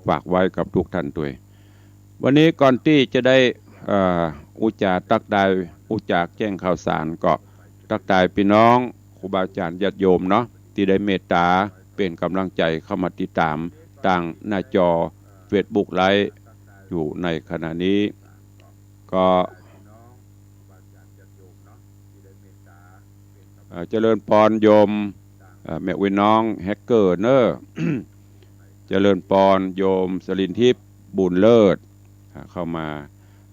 ฝากไว้กับทุกท่านตวย วันนี้ก่อนตี้จะได้ เอ่อ อู้จ๋าตั๊กตาย อู้จ๋าแจ้งข่าวสาร ก็ตั๊กตายปี้น้องครูบาอาจ๋ารย์ญาติโยมเนาะ ตี้ได้เมตต๋าเป๋นก๋ำลังใจ๋เข้ามาติดต๋ามตางหน้าจอเฟซบุ๊กไลฟ์อยู่ในขณะนี้ ก็ เอ่อ เจริญปอนโยม เอ่อ แม่อุ๊ยน้องแฮกเกอร์เน่อ เจริญปอนโยมสลินทิพย์ บุญเลิศ อ่า เข้ามา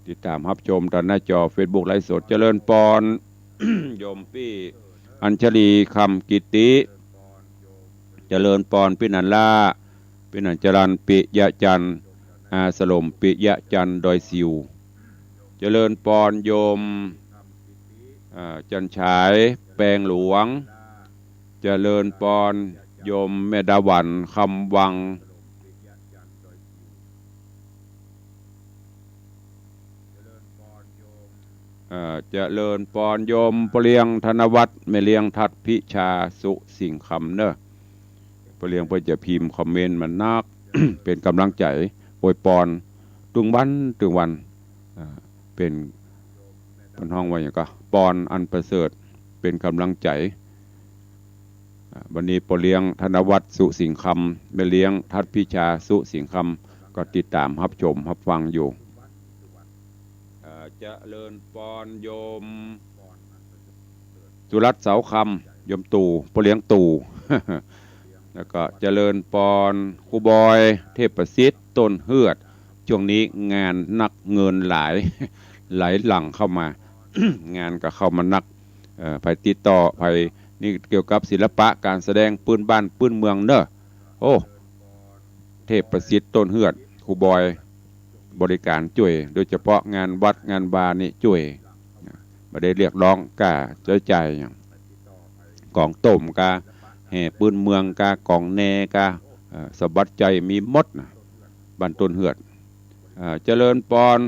ติดต๋ามฮับชมตางหน้าจอเฟซบุ๊กไลฟ์สด เจริญปอน โยมปี้อัญชลี คำกิตติ เจริญปอนปี้นันล่า ปี้นันจรัญ ปิยะจันทร์ อาสลม ปิยะจันทร์ ดอยสิว เจริญปอนโยม อ่า จันฉาย แปงหลวง เจริญปอนโยมแม่ดาหวัน คำวัง เอ่อ เจริญปอนโยมป้อเลี้ยงธนวัฒน์ แม่เลี้ยงทัดพิชา สุสิงห์คำเนอะ ป้อเลี้ยงเปิ้นจะพิมพ์คอมเมนต์มานัก เป๋นก๋ำลังใจ๋ อวยปอนตึงวันตึงวัน อ่า เป๋น เปิ้นฮ้องว่าหยังก่อ ปอนอันประเสริฐ เป๋นก๋ำลังใจ๋ อ่า วันนี้ป้อเลี้ยงธนวัฒน์ สุสิงห์คำ แม่เลี้ยงทัดพิชา สุสิงห์คำ ก็ติดต๋ามฮับชมฮับฟังอยู่ เอ่อ เจริญปอนโยม สุรัตน์ เสาคำ โยมตู่ ป้อเลี้ยงตู่ แล้วก็เจริญปอนครูบอย เทพประสิทธิ์ ต้นเฮือด ช่วงนี้งานนักเงินหลาย ไหลหลั่งเข้ามา งานก็เข้ามานัก เอ่อ ใผติดต่อ ใผนี่เกี่ยวกับศิลปะก๋านแสดงปื้นบ้านปื้นเมืองเนอะ โอ้ เทพประสิทธิ์ ต้นเฮือด ครูบอย บริก๋านจ้วย โดยเฉพาะงานวัดงานวานี่จ้วย บ่ได้เรียกร้องก้าใจ๊จ่ายหยัง ก๋องต้มกา แห่ปื้นเมืองกา ก๋องแนกา เอ่อ สะบัดใจ๋มีหมดนะ บ้านต้นเฮือด เอ่อ เจริญปอน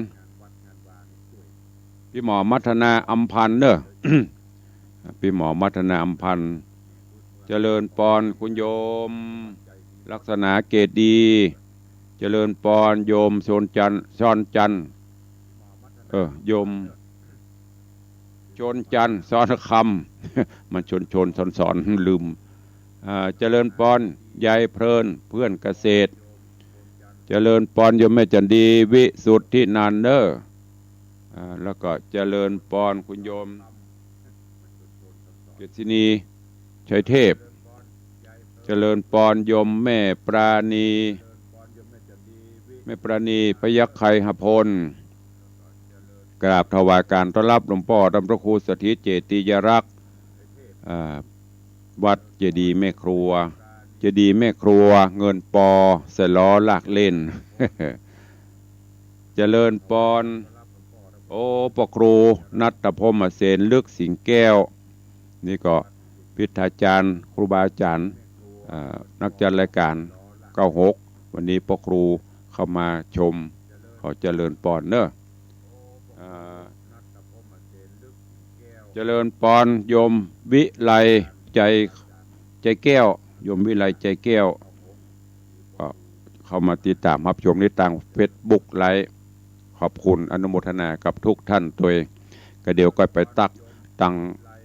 ปี้หมอมัทนาอำพันธ์เนอะ ปี้หมอมัทนาอำพันธ์ เจริญปอนคุณโยมลักษณะเกตดี เจริญปอนโยมชนจันทร์ ชอนจันทร์ เออ โยมชนจันทร์ ชอนคำ มันชนชนสอนสอน ลืม อ่า เจริญปอนยายเพลิน เพื่อนเกษตร เจริญปอนโยมแม่จันดี วิสุทธินันท์เนอะ อ่า แล้วก็เจริญปอนคุณโยม เกษณี ชัยเทพ เจริญปอนโยมแม่ปราณี แม่ปราณี พยัคฆ์ไคหพล กราบถวายการต้อนรับหลวงป้อท่านพระครูสถิตเจติยรักษ์ อ่า วัดเจดีย์แม่ครัว เจดีย์แม่ครัว เงินปอ ใส่ล้อลากเล่น เจริญปอน โอ้ ป้อครูณัฐพรหมเสน ลึกสิงแก้ว นี่ก็พิทยาจารย์ ครูบาอาจ๋ารย์ อ่า นักจัดรายก๋าน เก้าหก วันนี้ป้อครูเข้ามาชม ขอเจริญปอนเนอะ อ่า เจริญปอนโยมวิไล ใจ ใจแก้ว โยมวิไล ใจแก้ว ก็เข้ามาติดต๋ามฮับชมในตางเฟซบุ๊กไลฟ์ ขอบคุณอนุโมทนากับทุกท่านตวย ก็เดี๋ยวก็ไปตั๊กตาง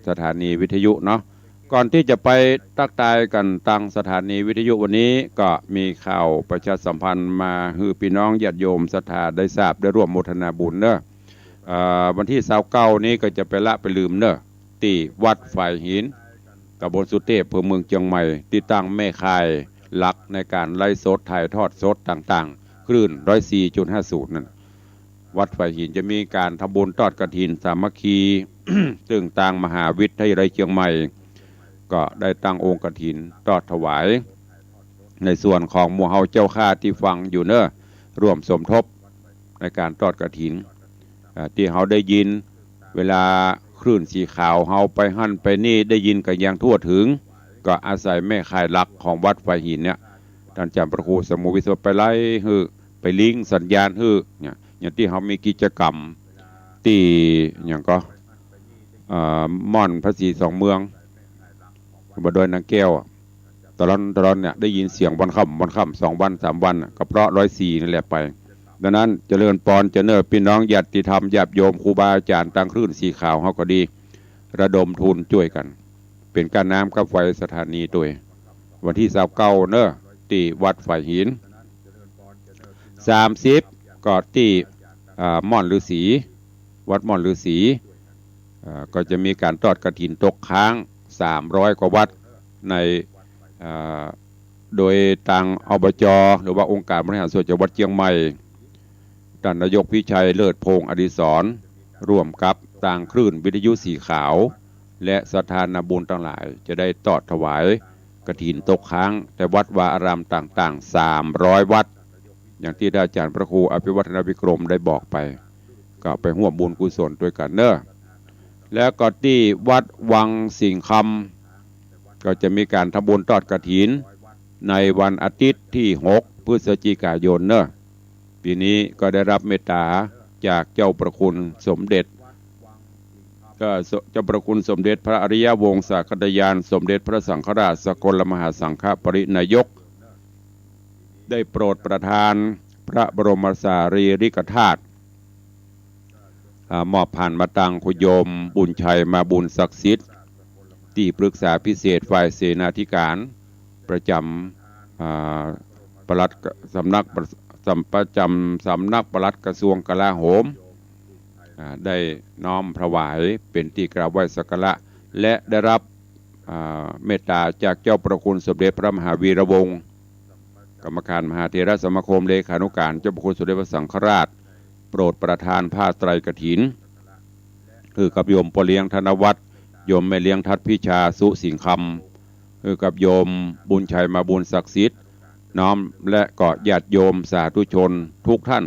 สถานีวิทยุเนาะ ก่อนตี้จะไปตั๊กตายกั๋นตางสถานีวิทยุวันนี้ ก็มีข่าวประชาสัมพันธ์มาหื้อปี้น้องญาติโยมศรัทธาได้ทราบได้ร่วมโมทนาบุญเนอะ เอ่อ วันตี้ซาวเก้านี้ก็จะไปละไปลืมเนอะ ตี้วัดฝายหิน ต๋ำบลสุเตพ อำเภอเมืองเจียงใหม่ ตี้ตั้งแม่ข่ายหลักในก๋านไลฟ์สดถ่ายทอดสดต่างๆ คลื่นร้อยสี่จุดห้าศูนย์นั่น วัดฝายหินจะมีก๋านทำบุญทอดกฐินสามัคคี ซึ่งตางมหาวิทยาลัยเจียงใหม่ ก็ได้ตั้งองค์กฐินทอดถวาย ในส่วนของหมู่เฮาเจ้าข้าตี้ฟังอยู่เนอะ ร่วมสมทบในก๋านทอดกฐิน อ่า ตี้เฮาได้ยิน เวลาคลื่นสีขาวเฮาไปหั้นไปนี่ได้ยินกั๋นอย่างทั่วถึง ก็อาศัยแม่ข่ายหลักของวัดฝายหินเนี่ย ต้านอาจ๋ารย์พระครูสมุทรวิศวะไปไล่หื้อ ไปลิงก์สัญญาณหื้อ เนี่ย อย่างตี้เฮามีกิจกรรม ตี้ อย่างก็ เอ่อ ม่อนพระศรีสองเมือง บนดอยนางแก้วอะ ตลอด ตลอดเนี่ย ได้ยินเสียงวันค่ำ วันค่ำ สองวัน สามวันอะ ก็เพราะร้อยสี่นั่นแหละไป ดังนั้นเจริญปอนเจ้าเนอะ ปี้น้องญาติธรรม ญาติโยม ครูบาอาจ๋ารย์ ตางคลื่นสีขาวเฮาก็ดี ระดมทุนจ้วยกั๋น เป๋นก้าน้ำก้าไฟสถานีตวย วันตี้ซาวเก้าเนอะ ตี้วัดฝายหิน สามสิบ ก็ตี้ อ่า ม่อนฤๅษี วัดม่อนฤๅษี อ่า ก็จะมีก๋านทอดกฐินตกค้าง สามร้อยกว่าวัตต์ ใน อ่า โดยตาง อบจ หรือว่าองค์การบริหารส่วนจังหวัดเจียงใหม่ ต้านนายกพิชัย เลิศพงษ์อดิศร ร่วมกับตางคลื่นวิทยุสีขาว และศรัทธานาบุญตังหลาย จะได้ทอดถวาย กฐินตกค้าง แต่วัดวาอารามต่างๆ สามร้อยวัด อย่างตี้ท่านอาจารย์พระครูอภิวัฒนวิกรมได้บอกไป ก็ไปฮ่วมบุญกุศลตวยกั๋นเนาะ แล้วก็ตี้วัดวังสิงห์คำ ก็จะมีก๋านทำบุญตอดกฐิน ในวันอาทิตย์ตี้หกพฤศจิกายนเนาะ ปี๋นี้ก็ได้ฮับเมตต๋าจากเจ้าประคุณสมเด็จ ก็ส- เจ้าประคุณสมเด็จพระอริยวงศาคณาจารย์ สมเด็จพระสังฆราชสกลมหาสังฆปริณายก ได้โปรดประทานพระบรมสารีริกธาตุ อ่า มอบผ่านมาตังคุณโยมบุญชัยมาบุญศักดิ์สิทธิ์ ตี้ปรึกษาพิเศษฝ่ายเสนาธิการ ประจ๋ำ อ่า ปลัด สำนัก สำ- ประจ๋ำสำนักปลัดกระทรวงกลาโหม อ่า ได้น้อมถวายเป๋นตี้กราบไหว้สักการะ และได้ฮับ อ่า เมตต๋าจากเจ้าประคุณสมเด็จพระมหาวีระวงศ์ กรรมการมหาเถรสมาคม เลขานุการเจ้าประคุณสมเด็จพระสังฆราช โปรดประทานผ้าไตรกฐิน หื้อกับโยมป้อเลี้ยงธนวัฒน์ โยมแม่เลี้ยงทัดพิชา สุสิงห์คำ หื้อกับโยมบุญชัยมาบุญศักดิ์สิทธิ์ น้อม และก็ญาติโยมสาธุชนทุกท่าน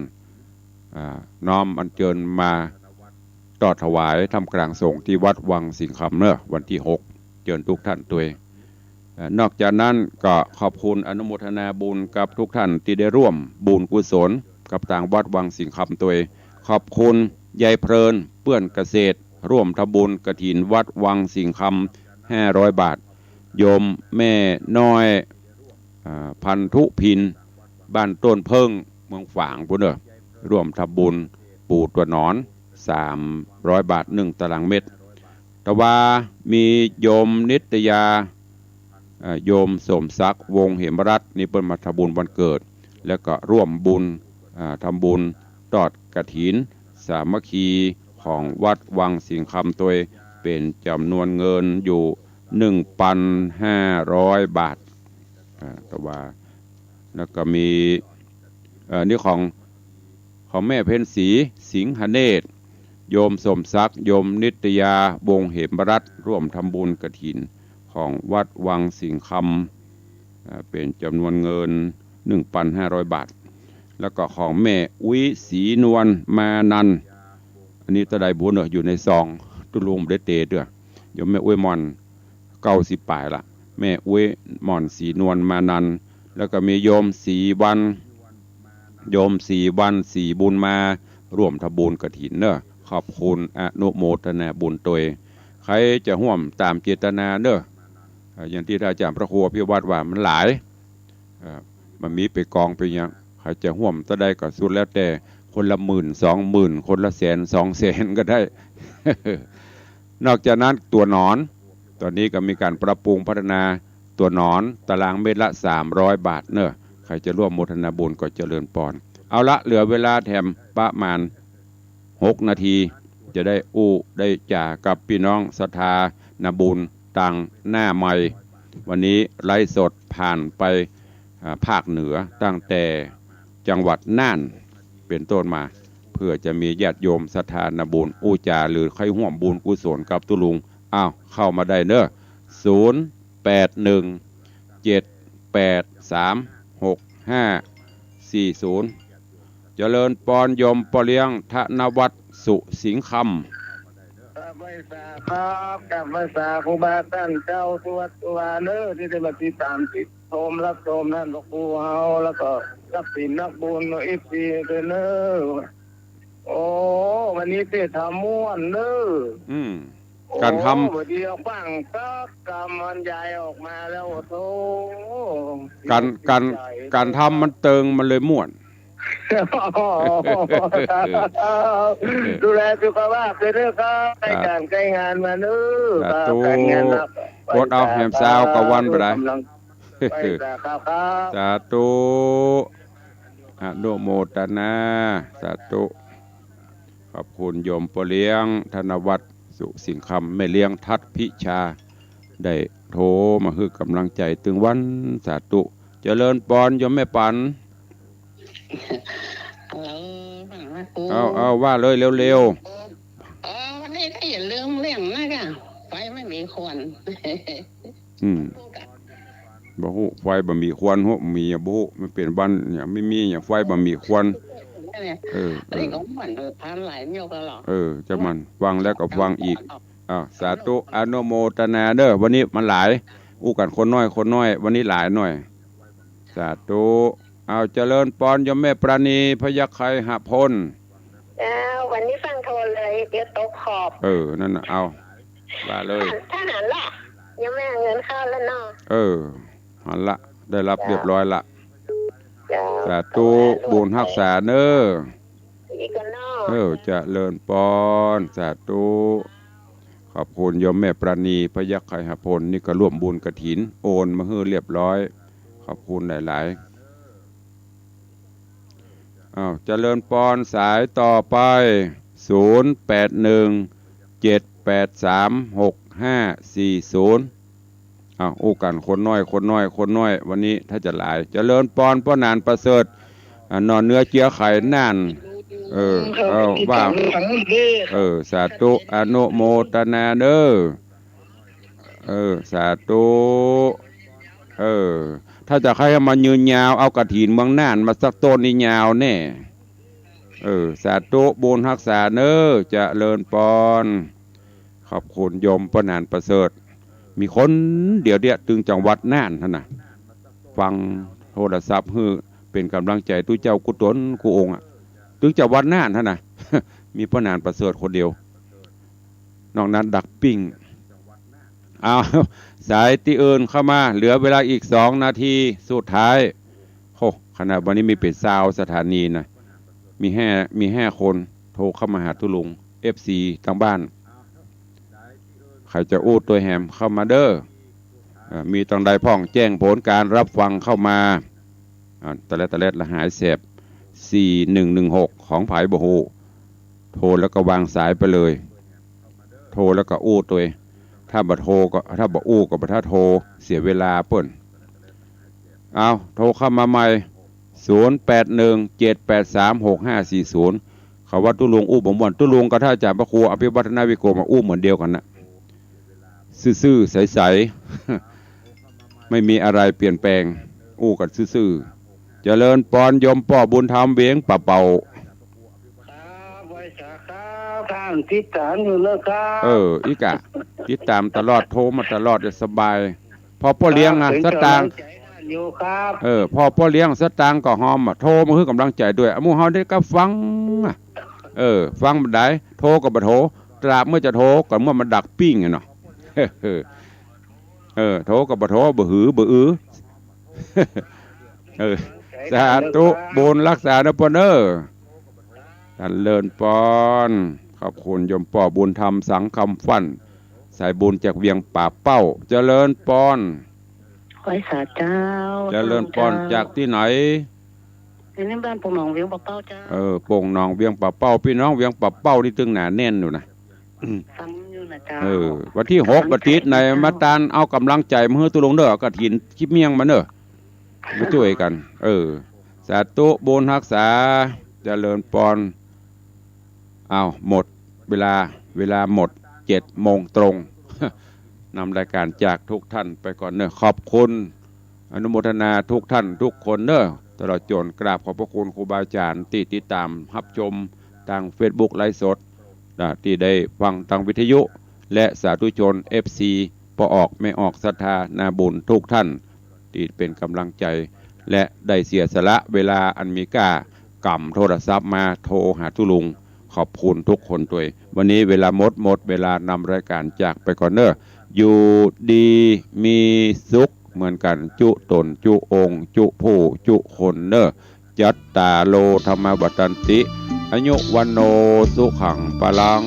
อ่า น้อมอัญเจิญมาตอดถวายถ้ำกลางสงฆ์ตี้วัดวังสิงห์คำเนาะ วันตี้หก เจิญทุกท่านตวย เอ่อ นอกจากนั้นก็ขอบคุณอนุโมทนาบุญกับทุกท่านตี้ได้ร่วมบุญกุศลกับตางวัดวังสิงห์คำตวย ขอบคุณยายเพลิน เปื้อนเกษตร ร่วมทำบุญกฐินวัดวังสิงห์คำ ห้าร้อยบาท โยมแม่น้อย อ่า พันธุพิน บ้านต้นเผิ้ง เมืองฝางปู๊นเนาะ ร่วมทำบุญปู่ตั๋วหนอน สามร้อยบาท นึ่งตารางเมตร ตะวา มีโยมนิตยา เอ่อ โยมสมศักดิ์ วงศ์เหมรัตน์ นี่เปิ้นมาทำบุญวันเกิด แล้วก็ร่วมบุญ อ่า ทำบุญตอดกฐินสามัคคีของวัดวังสิงห์คำตวย เป๋นจ๋ำนวนเงินอยู่ นึ่งปันห้าร้อยบาท อ่า ตะวา แล้วก็มี เอ่อ นี่ของ ของแม่เพ็ญศรี สิงหเนตร โยมสมศักดิ์ โยมนิตยา วงศ์เหมรัตน์ ร่วมทำบุญกฐินของวัดวังสิงห์คำ เอ่อ เป๋นจ๋ำนวนเงิน นึ่งปันห้าร้อยบาท แล้วก็ของแม่อุ๊ย ศรีนวล มานัน อันนี้เต้าใดบุญเนาะ อยู่ในซอง ตุ๊ลุงบ่ได้เตะเตื้อ โยมแม่อุ๊ยหม่อน เก้าสิบป๋ายละ แม่อุ๊ยหม่อน ศรีนวล มานัน แล้วก็มีโยมศรีวรรณ โยมศรีวรรณ ศรีบุญมา ร่วมทำบุญกฐินเนาะ ขอบคุณอนุโมทนาบุญตวย ใผจะฮ่วมต๋ามเจตนาเนาะ เอ่อ อย่างตี้อาจ๋ารย์พระครูอภิวัฒน์ว่ามันหลาย เอ่อ มันมีไปกองไปหยัง ใผจะฮ่วมเต้าใดก็สุดแล้วแต่ คนละหมื่น สองหมื่น คนละแสน สองแสนก็ได้ นอกจากนั้นตั๋วหนอน ต๋อนนี้ก็มีก๋านปรับปรุงพัฒนาตั๋วหนอน ตารางเมตรละสามร้อยบาทเนาะ ใผจะร่วมโมทนาบุญก็เจริญปอน เอาละ เหลือเวลาแถมประมาณหกนาที จะได้อู้ได้จ๋ากับปี้น้องศรัทธานาบุญตางหน้าไมค์ วันนี้ไลฟ์สดผ่านไป อ่า ภาคเหนือตั้งแต่จังหวัดน่านเป๋นต้นมา เปื้อจะมีญาติโยมศรัทธานาบุญอู้จ๋าหรือใค่ฮ่วมบุญกุศลกับตุ๊ลุง อ้าว เข้ามาได้เนาะ ศูนย์ แปด หนึ่ง เจ็ด แปด สาม หก ห้า สี่ ศูนย์ เจริญปอนโยมป้อเลี้ยงธนวัฒน์ สุสิงห์คำ กราบไหว้สาครับ กราบไหว้สาครูบาต้านเจ้าสู่วัดสู่วาเน้อ ตี้ได้มาติดต๋ามติดชมรับชมต้านพระครูเฮา แล้วก็นักศีลนักบุญเนาะ เอฟซี ตวยเน้อ โอ้ วันนี้เตธรรมม่วนเน้อ อืม ก๋านทำ โอ้ วันนี้เอาฟังสักกำบรรยายออกมาแล้ว โอ้โธ่ ก๋าน ก๋าน ก๋านทำมันเติง มันเลยม่วน ดูแลสุขภาพตวยเน้อครับ ใก้ก๋านใก้งานมาเน้อ สาธุ ครับ ก๋านงานหนัก อดเอาแหมซาวกะวันไปได้ กำลังไปสาครับ สาธุ อนุโมทนา สาธุ ขอบคุณโยมป้อเลี้ยงธนวัฒน์ สุสิงห์คำ แม่เลี้ยงทัดพิชา ได้โทรมาหื้อกำลังใจ๋ตึงวัน สาธุ เจริญปอนโยมแม่ปัน ฮัลโหล เอา เอา ว่าเลยเร็วๆ เออ วันนี้ก็อย่าลืมเรื่องนะจ๊ะ ไฟไม่มีควัน อืม บ่ฮู้ ไฟบ่มีควัน ฮู้ มีบ่ฮู้ มันเป๋นวันหยัง บ่มีหยัง ไฟบ่มีควัน เออ เออ เออ จะมัน ฟังแล้วก็ฟังอีก อ้าว สาธุ อนุโมทนาเด้อ วันนี้มันหลาย อู้กั๋นคนน้อย คนน้อย วันนี้หลายหน่อย สาธุ อ้าว เจริญปอน โยมแม่ปราณี พยัคฆไคหพล เจ้า วันนี้ฟังโทนเลย เดี๋ยวตกขอบ เออ นั่นน่ะ เอา ว่าเลย ถ้าหันละ โยมแม่เงินเข้าแล้วเนาะ เออ หันละ ได้ฮับเรียบร้อยละ เจ้า สาธุ บุญฮักษาเน้อ อีกแล้วเนาะ เออ เจริญปอน สาธุ ขอบคุณโยมแม่ปราณี พยัคฆไคหพล นี่ก็ร่วมบุญกฐิน โอนมาหื้อเรียบร้อย ขอบคุณหลายๆ อ้าว เจริญปอน สายต่อไป ศูนย์แปดหนึ่ง เจ็ดแปดสาม หกห้าสี่ศูนย์ อ้าว อู้กั๋นคนน้อย คนน้อย คนน้อย วันนี้ถ้าจะหลาย เจริญปอน ป้อหนานประเสริฐ อ่า หน่อเนื้อเจียวไข่น่าน เออ เออ ว่า เออ สาธุ อนุโมทนาเน้อ เออ สาธุ เออ ถ้าจะใค่มายืนยาว เอากฐินเมืองน่านมาสักต้นนี่ยาวแน่ เออ สาธุ บุญฮักษาเน้อ เจริญปอน ขอบคุณโยมป้อหนานประเสริฐ มีคนเดียวเดียว ตึงจังหวัดน่านหั้นน่ะ ฟังโทรศัพท์หื้อเป๋นก๋ำลังใจ๋ตุ๊เจ้ากู้ต๋นกู้องค์อะ ตึงจังหวัดน่านหั้นน่ะ มีป้อหนานประเสริฐคนเดียว นอกนั้นดักปิ้ง อ้าว สายตี้อื่นเข้ามา เหลือเวลาอีกสองนาทีสุดท้าย โห ขนาดวันนี้มีเป๋นซาวสถานีนะ มีแฮ่ มีแฮ่คนโทรเข้ามาหาตุ๊ลุง เอฟซี ตางบ้าน ใผจะอู้ตวยแหมเข้ามาเน้อ เอ่อ มีตังใดพ่องแจ้งผลก๋านฮับฟังเข้ามา อ่า ตะแลดตะแลดละหายแสบ สี่หนึ่งหนึ่งหก ของใผบ่ฮู้ โทรแล้วก็วางสายไปเลย โทรแล้วก็อู้ตวย ถ้าบ่โทรก็ ถ้าบ่อู้ก็บ่ถ้าโทร เสียเวลาเปิ้น เอา โทรเข้ามาใหม่ ศูนย์แปดหนึ่ง เจ็ดแปดสาม หกห้าสี่ศูนย์ เขาว่าตุ๊ลุงอู้บ่ม่วน ตุ๊ลุงกับท่านอาจ๋ารย์พระครูอภิวัฒนวิโกรมอะ อู้เหมือนเดียวกั๋นน่ะ ซื่อๆ ใสๆ ไม่มีอะไรเปลี่ยนแปลง อู้กั๋นซื่อๆ เจริญปอน โยมป้อบุญธรรม เวียงป่าเป้า ครับ ไหว้สาครับ ท่านติดต๋ามอยู่เน้อครับ เออ อีกอะ ติดต๋ามตลอด โทรมาตลอด จะสบาย พ่อป้อเลี้ยงอะ ครับ เป๋นก๋ำลังใจ๋ สตางค์ ท่านอยู่ครับ เออ พ่อป้อเลี้ยง สตางค์ก็หอมอะ โทรมาหื้อก๋ำลังใจ๋ตวย อะ หมู่เฮานี่ก็ฟังอะ เออ ฟังบ่ได้ โทรก็บ่โทร ตราบเมื่อจะโทร ก็เมื่อมันดักปิ้งอะเนาะ เออ โทรก็บ่โทร บ่หือ บ่อือ เออ สาธุ บุญฮักษาเน้อป้อเน้อ เจริญปอน ขอบคุณโยมป้อบุญธรรม สังคำฟั่น สายบุญจากเวียงป่าเป้า เจริญปอน ไหว้สาเจ้า เจริญปอน เจ้า จากตี้ไหน อยู่ในบ้านโป่งหนองเวียงป่าเป้าเจ้า เออ โป่งหนองเวียงป่าเป้า ปี้น้องเวียงป่าเป้านี่ตึงหนาแน่นอยู่นะ ฟังอยู่นะเจ้า เออ วันตี้หก วันตี้ไหน มาตานเอาก๋ำลังใจ๋มาหื้อตุ๊ลุงเน้อ เอากฐินขี้เมี่ยงมาเน้อ มาจ้วยกั๋น เออ สาธุ บุญฮักษา เจริญปอน อ้าว หมดเวลา เวลาหมด เจ็ดโมงตรง นำรายก๋านจากทุกท่านไปก่อนเน้อ ขอบคุณ อนุโมทนาทุกท่านทุกคนเน้อ ตลอดจ๋นกราบขอบพระคุณครูบาอาจ๋ารย์ตี้ติดต๋ามฮับชมตางเฟซบุ๊กไลฟ์สด นะ ตี้ได้ฟังตางวิทยุ และสาธุชน เอฟซี ป้อออกแม่ออกศรัทธานาบุญทุกท่าน ตี้เป๋นก๋ำลังใจ๋ และได้เสียสละเวลาอันมีก้า ก๋ำโทรศัพท์มาโทรหาตุ๊ลุง ขอบคุณทุกคนตวย วันนี้เวลาหมด หมดเวลานำรายก๋านจากไปก่อนเน้อ อยู่ดีมีสุขเหมือนกั๋น จุต๋น จุองค์ จุผู้ จุคนเน้อ จัตตาโร ธัมมา วัฑฒันติ อายุ วัณโณ สุขัง พลัง